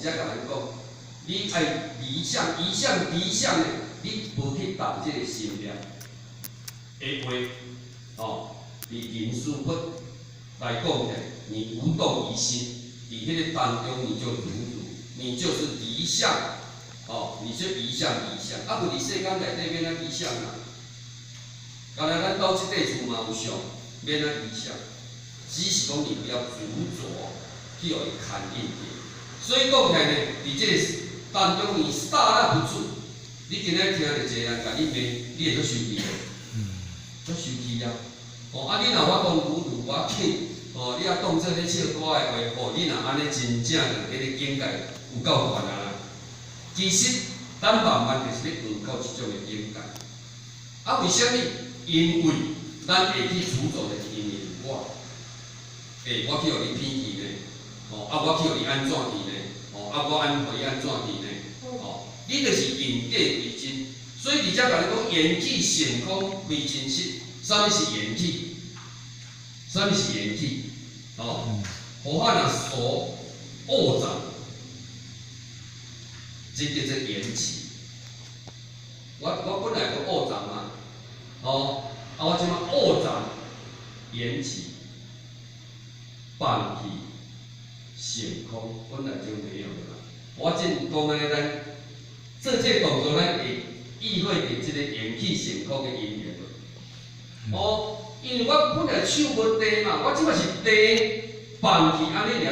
遮共咱講，你愛離相、移相、離相的，你無去動這个心念的話，吼，佇人事佛來講起來，你無動於心，佇彼个當中你就如如，你就是離相，哦，你就移相離相，啊，無佇世間內底欲按怎離相啊？敢若咱兜這塊厝嘛有相，欲按怎離相？只是講你不要執著去予伊牽引著。所以講起來呢，佇這個當中你剎那不住，你今仔聽著一個人共你罵，你會足生氣無？足生氣啊！哦，啊，你若我講如如無要緊，哦，你啊當做咧笑歌的話，哦，你若按呢真正就彼个境界有夠懸啊啦。其實咱慢慢就是咧學到這種的境界。啊，為啥物？因為咱會去執著，就是因為有我。欸，我去予你騙去呢，哦，啊，我去予你按怎去呢？哦，啊，我按予伊按怎去呢？哦，你就是認假為真，所以佇遮共你講，緣起性空非真實。啥物是緣起？啥物是緣起？哦，好漢若說惡障，這叫做緣起。我本來無惡障嘛，哦，啊，我這擺惡障緣起。放棄性空，本來就沒有的啦。我正講按呢，咱做這個動作，咱會意會著這個緣起性空的因緣無？哦，因為我本來手無地嘛，我這擺是地放棄按呢爾。